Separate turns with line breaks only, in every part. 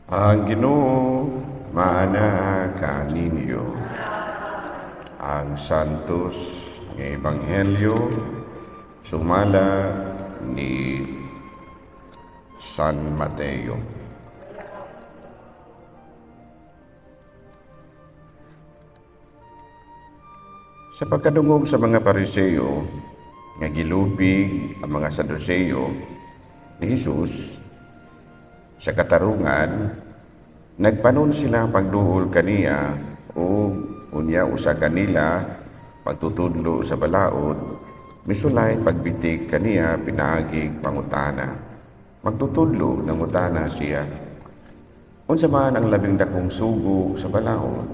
Ang Ginoo maana kaninyo. Ang Santos nga Ebanghelyo sumala ni San Mateo. Sa pagkadungog sa mga Pariseo nga gilupig ang mga Saduceo ni Jesus sa katarungan, nagpanon sila pagduol kaniya ug unya usa kanila pagtutudlo sa balaod, misulay pagbitik kaniya pinaagig pangutana. Magtutudlo, nangutana siya, "Unsa man ang labing dakong sugo sa balaod?"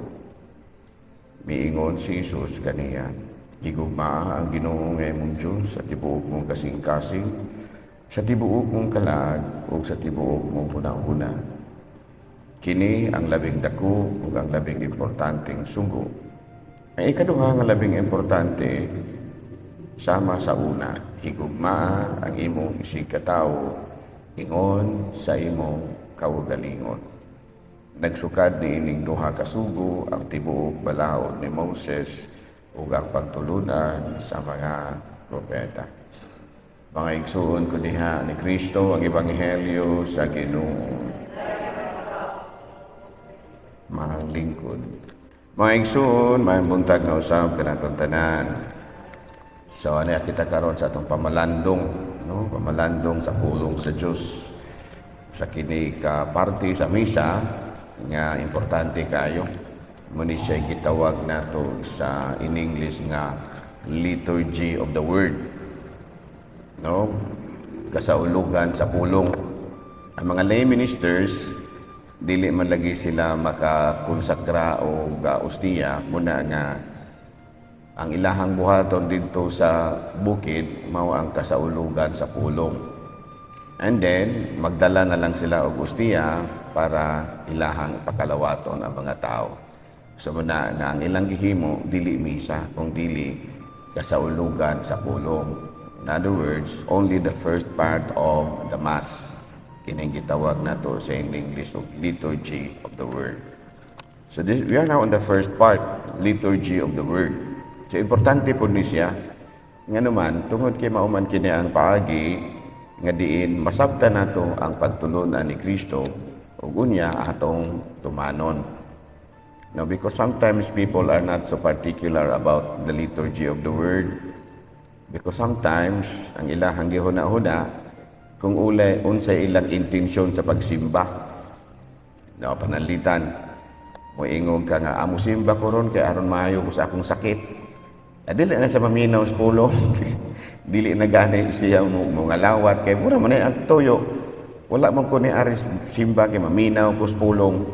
Miingon si Jesus kaniya, "Higugmaa ang Ginoo nga imong Dios sa tibuok mong kasing-kasing, sa tibuok mong kalag ug sa tibuok mong hunahuna. Kini ang labing dako ug ang labing importanteng sugo. Ang ikaduha nga labing importante sama sa una, higugmaa ang imong isigkatawo ingon sa imong kaugalingon. Nagsukad niining duha ka sugo ang tibuok balaod ni Moses ug ang pagtulunan sa mga propeta." Mga igsuon ko diha ni Kristo, ang ebanghelyo sa Ginoo. Mga lingkod. Mga igsuon, maayong buntag na usab kanatong tanan. So ano kita karon sa atong pamalandong, no? Pamalandong sa pulong sa Dios. Sa kini ka parte sa misa nga importante kayo. Muni siya gitawag nato sa in English nga liturgy of the word. No? Kasaulugan sa pulong. Ang mga lay ministers, dili man lagi sila makakonsakra o ustiya, muna nga ang ilahang buhaton didto sa bukid mao ang kasaulugan sa pulong. And then magdala na lang sila og ustiya para ilahang pakalawaton ang mga tao. So muna nga ang ilang gihimo dili misa kung dili kasaulugan sa pulong. In other words, only the first part of the mass. Kining gitawag nato sa English og liturgy of the word. So this, we are now on the first part, liturgy of the word. So importante po ni siya. Nga naman, tungod kay mao man kini ang paagi nga diin masabtan nato ang pagtulunan ni Kristo ug unya atong tumanon. Now, because sometimes people are not so particular about the liturgy of the word, because sometimes ang ilahang gihuna-huna kung ulay unsay ilang intensyon sa pagsimba. No, pananglitan, moingon ka nga amo simba ko ron kay aron maayo ko sa akong sakit. Ah, dili na sa maminaw sa pulong. Dili na gani siya mo mangalawat kay mura man ang tuyo. Wala man ko ni ari simba kay maminaw ko sa pulong.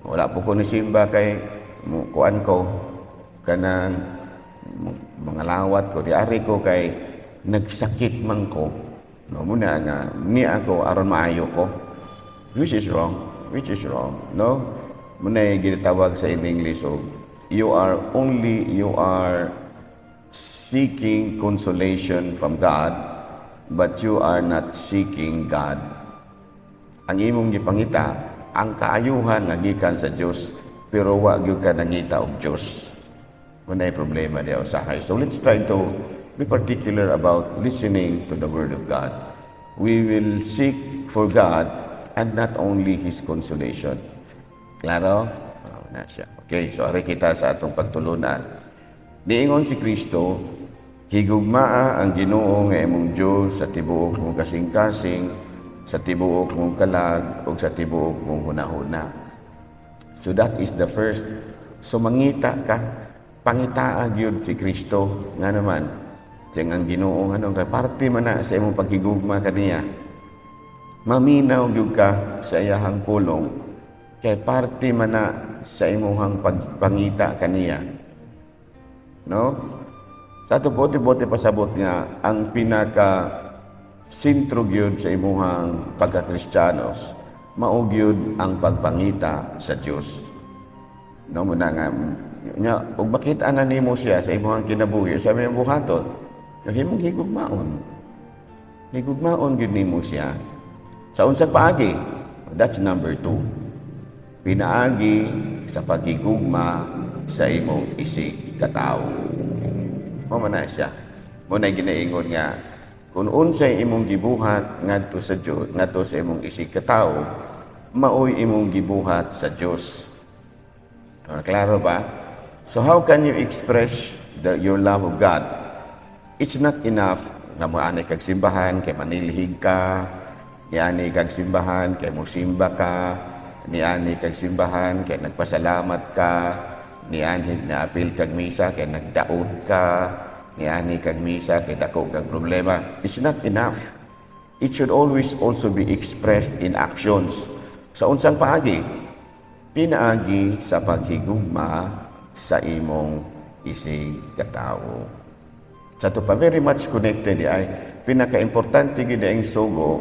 Wala po ko ni simba kay mo, kuan ko kanang mangalawat ko di ari ko kay nagsakit man ko. No, muna nga ni ako aron maayo ko. Which is wrong. Which is wrong, no? Muna ginatawag sa in English so you are seeking consolation from God, but you are not seeking God. Ang imong gipangita ang kaayuhan nga gikan sa Dios, pero wa gyud ka nangita og Dios. Muna problema diya usahay. So let's try to be particular about listening to the word of God. We will seek for God and not only His consolation. Klaro? Oh, na siya. Okay, so ari kita sa atong pagtulunan. Niingon si Kristo, "Higugmaa ang Ginoo nga imong Dios sa tibuok mong kasing-kasing, sa tibuok mong kalag, ug sa tibuok mong hunahuna." So that is the first. So mangita ka, pangitaa gyud si Kristo nga naman. Siyang ang Ginoo nga kay parte man na sa imong paghigugma kaniya. Maminaw gyud ka sa iyahang pulong kay parte man na sa imong pagpangita kaniya. No? Sa ato bote-bote pasabot nga ang pinaka sentro gyud sa imuhang pagka-Kristiyanos mao gyud ang pagpangita sa Dios. No, muna nga nya ug makita na nimo siya sa imuhang kinabuhi sa imong buhaton, imong higugmaon. Higugmaon gyud nimo siya. Sa unsang paagi? That's number 2. Pinaagi sa paghigugma sa imong isig katawo. Mao man na siya. Mao na ginaingon nga kung unsay imong gibuhat ngadto sa Dios, ngadto sa imong isig katawo, maoy imong gibuhat sa Dios. Ah, klaro ba? So how can you express your love of God? It's not enough nga moani kag simbahan kay manilhig ka, niani kag simbahan kay mosimba ka, niani kag simbahan kay nagpasalamat ka, niani naapil kag misa kay nagdaot ka, niani kag misa kay dako kag problema. It's not enough. It should always also be expressed in actions. Sa unsang paagi? Pinaagi sa paghigugma sa imong isig katawo. Sa ato pa, very much connected ay pinaka-importante gid ang sugo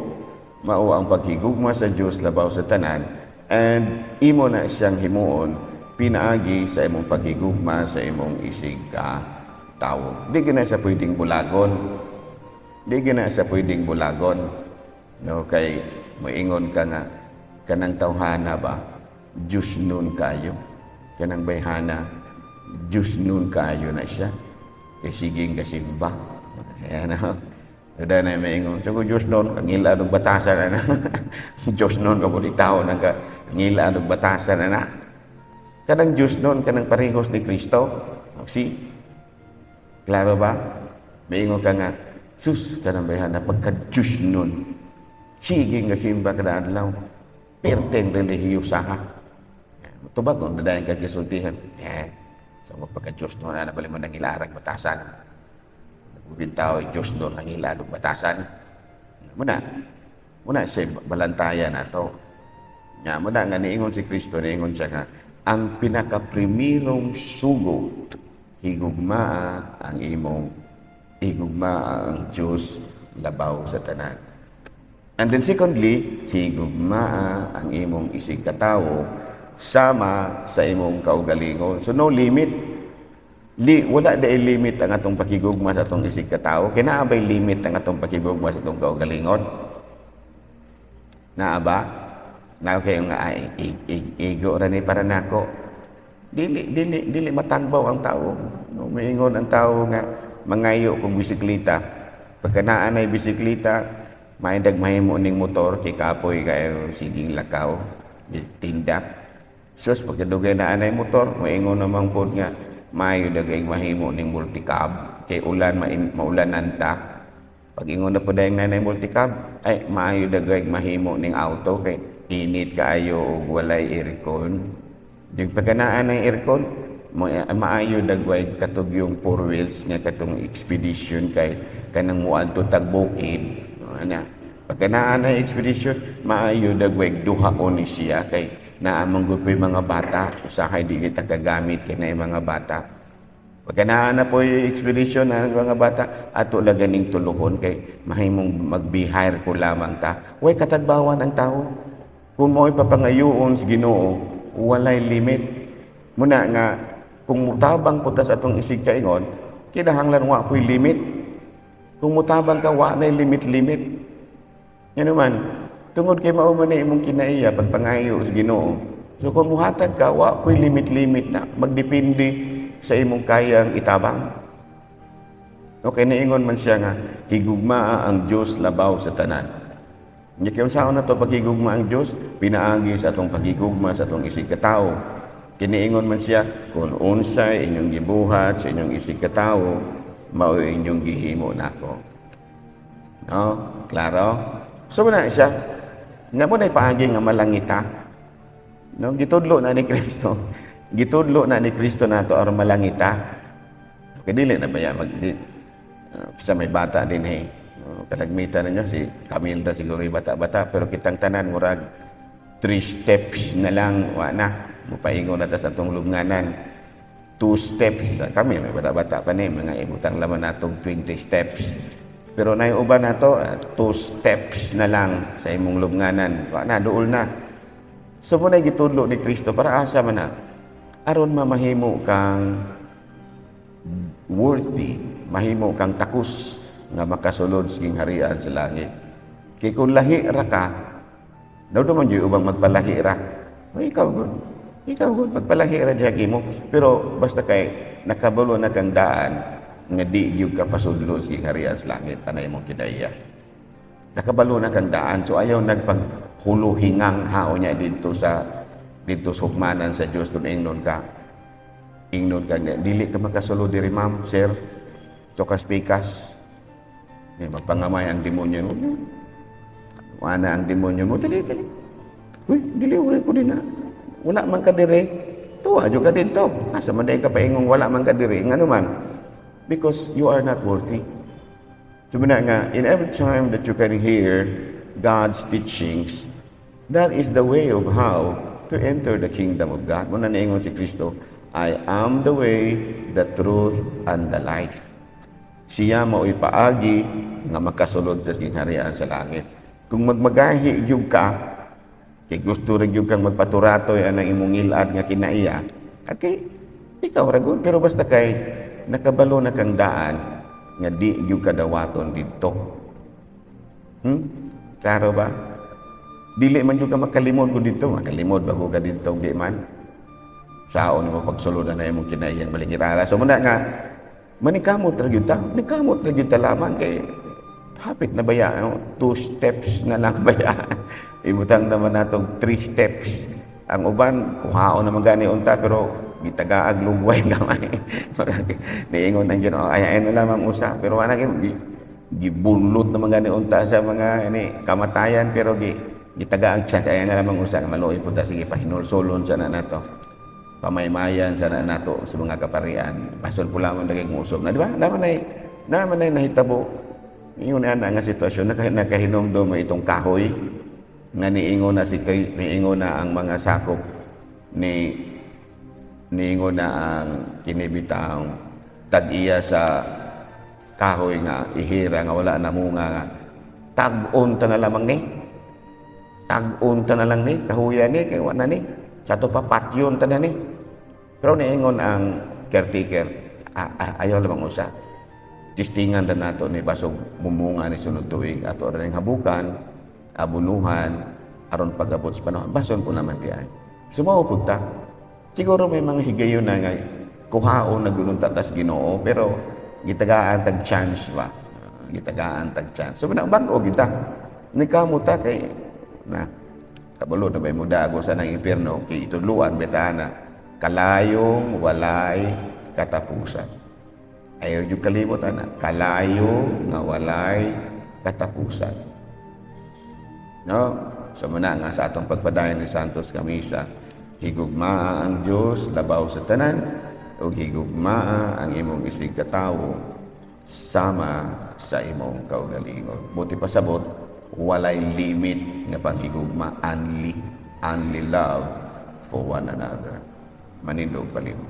mao ang paghigugma sa Dios labaw sa tanan, and imo na siyang himuon pinaagi sa imong paghigugma sa imong isig ka tawo. Di gid na siya pwedeng bulagon. Di gid na siya pwedeng bulagon. No, kay moingon ka nga kanang tawhana ba, Diyos nun kayo. Kanang bayhana, Diyos nun kayo na siya. Kay siging kasimba. Ayan na. Udah na maingon. So, kung Diyos nun, kangila og batasan na. Diyos nun, kabuli tao nang ka, ngila og batasan na na. Kanang Diyos nun, kanang parehos ni Kristo. See? Klaro ba? Maingon ka nga, sus, kanang bayhana, pagka Diyos nun, sige nga simba kada adlaw. Perteng relihiyosa ha. Tubag kung nadayon ka gisultihan. Eh, so pagka Diyos nun, na bali mo nang ilarag batasan. Nagbibintaw, Diyos nun, ang ilarag batasan. Muna, muna siya balantayan na to. Nga, muna nga niingon si Kristo, niingon siya nga, ang pinakaprimirong sugo, higugmaa ang imong, higugmaa ang Diyos labaw sa tanan. And then secondly, higugmaa ang imong isig katawo sama sa imong kaugalingon. So no limit. Wala dai limit ang atong pakigugma sa atong isig katawo. Kay naa bay limit ang atong pakigugma sa atong kaugalingon? Naa ba? Naa kayo nga ay igo ra ni para nako. Dili dili dili matangbaw ang tao. No, moingon ang tao nga mangayo kog bisikleta. Pagka naa nay bisikleta, maaydag mahimo ning motor kay kapoy kayo siging lakaw, tindak. Sus, pagkadugay na anay motor, moingon naman pod nga maayo dagay mahimo ning multicab kay ulan maulanan ta. Pag ingon na pod nga nanay multicab, ay maayo dagay mahimo ning auto kay init kaayo ug walay aircon. Yung pagka naa ng aircon, maayo dagway katog yung four wheels nga katong Expedition kay kanang muadto tag bukid. Ana. Pagka naa na Expedition, maayo dagway duha ni siya kay naa man gud po'y mga bata, usahay di kita kagamit kay naay mga bata. Pagka naa na po yung Expedition na mga bata, ato lang ganing tuluhon kay mahimong magbihire ko lamang ta. Way katagbawan ang tao. Kung mo'y papangayoon sa Ginoo, walay limit. Muna nga kung mutabang po ta sa atong isig kaingon, kinahanglan wa po'y limit. Kung mutabang ka, wa na'y limit-limit. Yan naman, tungod kay mao man na imong kinaiya pagpangayo sa Ginoo. So kung muhatag ka, wa po'y limit-limit na, magdepende sa imong kayang itabang. Okay, niingon man siya nga, higugmaa ang Dios labaw sa tanan. Nya kay unsaon na to paghigugma ang Dios? Pinaagi sa atong paghigugma sa atong isig katawo. Kiniingon man siya, kung unsay inyong gibuhat sa inyong isig katawo, mao inyong gihimo nako. No? Klaro? So muna siya. Nga mo na paagi nga malangita. No, gitudlo na ni Kristo. Gitudlo na ni Kristo nato aron malangita. Okay, dili na ba ya mag di, sa may bata din eh. No, kalagmitan ninyo si Camille da siguro yung bata-bata, pero kitang tanan murag three steps na lang, wa na. Mupaingon na ta sa atong lubnganan. Two steps kami may bata-bata pa ni, mga ibutang laman natong 20 steps. Pero nay uban nato, two steps na lang sa imong lubnganan. Wa na, duol na. So mo na gitudlo ni Kristo para asa man na? Aron mamahimo kang worthy, mahimo kang takos nga makasulod sa gingharian sa langit. Kay kung lahi ra ka, daw man jud ubang magpalahi ra. O, ikaw gud. Ikaw gud pagpalahi ra diha imo. Pero basta kay nakabalo na kang daan nga di gyud ka pasudlo sa gingharian sa langit anay imong kinaiya. Nakabalo na kang daan, so ayaw nagpaghuluhingang hao niya didto sa hugmanan sa Dios kung ingnon ka niya, dili ka makasulod diri, ma'am, sir, tukas pikas. Eh, magpangamay ang demonyo mo. Wala ang demonyo mo, dili, dili. Uy, dili, wala ko din na. Wala man ka dire. Tuwa, ka dito. Asa man ka paingong wala man ka dire? Ngano man? Because you are not worthy. So nga, in every time that you can hear God's teachings, that is the way of how to enter the kingdom of God. Muna niingon si Kristo, "I am the way, the truth, and the life." Siya mao'y paagi nga makasulod sa gingharian sa langit. Kung magmagahi gyud ka, kay gusto rin gyud kang magpaturatoy anang imong ngilad nga kinaiya, okay, ikaw ra gud, pero basta kay nakabalo na kang daan nga di gyud ka dawaton didto. Klaro ba? Dili man gyud ka makalimod ko didto, makalimod bago ka didto, di man. Saon mo pagsulod na imong kinaiyang balingirara. So muna nga manikamot ra gyud ta, nikamot ra gyud ta laman kay hapit na baya, no? Two steps na lang baya. Ibutang naman natong three steps. Ang uban kuhaon naman gani unta, pero gitagaag lugway gamay. Niingon ang Ginoo, ay ay na lamang usa, pero wala gyud gibunlot naman gani unta sa mga ini kamatayan, pero gitagaag chance, ay na lamang usa, maluoy pud ta, sige, pahinulsolon sa na nato. Pamaymayan sa na nato sa mga kaparian. Basol po lamang daging usob na, di ba? Naman ay nahitabo. Ingon na nga sitwasyon, nakahinumdum mo itong kahoy nga niingon na ang mga sakop ni niingon na ang kinibitang tag-iya sa kahoy nga ihira nga wala na munga nga tag-on ta na lamang ni, tag-on ta na lang ni kahuya ni, kay wala ni sa ato pa, patyon ta na ni. Pero niingon ang caretaker, "Ah, ah, ayaw lamang usa, testingan ta nato ni, basog mumunga ni sunod tuig, ato ra ning habukan, abunuhan, aron pag-abot sa panahon, bason po naman di ay sumao pud ta." Siguro may mga higayon na nga kuhaon na gulunta tas Ginoo, pero gitagaan tag chance ba, gitagaan tag chance. So mana bag-o kita ni ta kay na kabalo na bay mo dago sa nang impierno, kay itudluan beta na kalayong walay katapusan. Ayaw yung kalimot ana, kalayo nga walay katapusan, no? So muna nga sa atong pagpadayon ni Santos Kamisa, higugmaa ang Dios labaw sa tanan ug higugmaa ang imong isig katawo sama sa imong kaugalingon. Buti pasabot, walay limit nga panghigugma, only, only love for one another. Manindog palihog.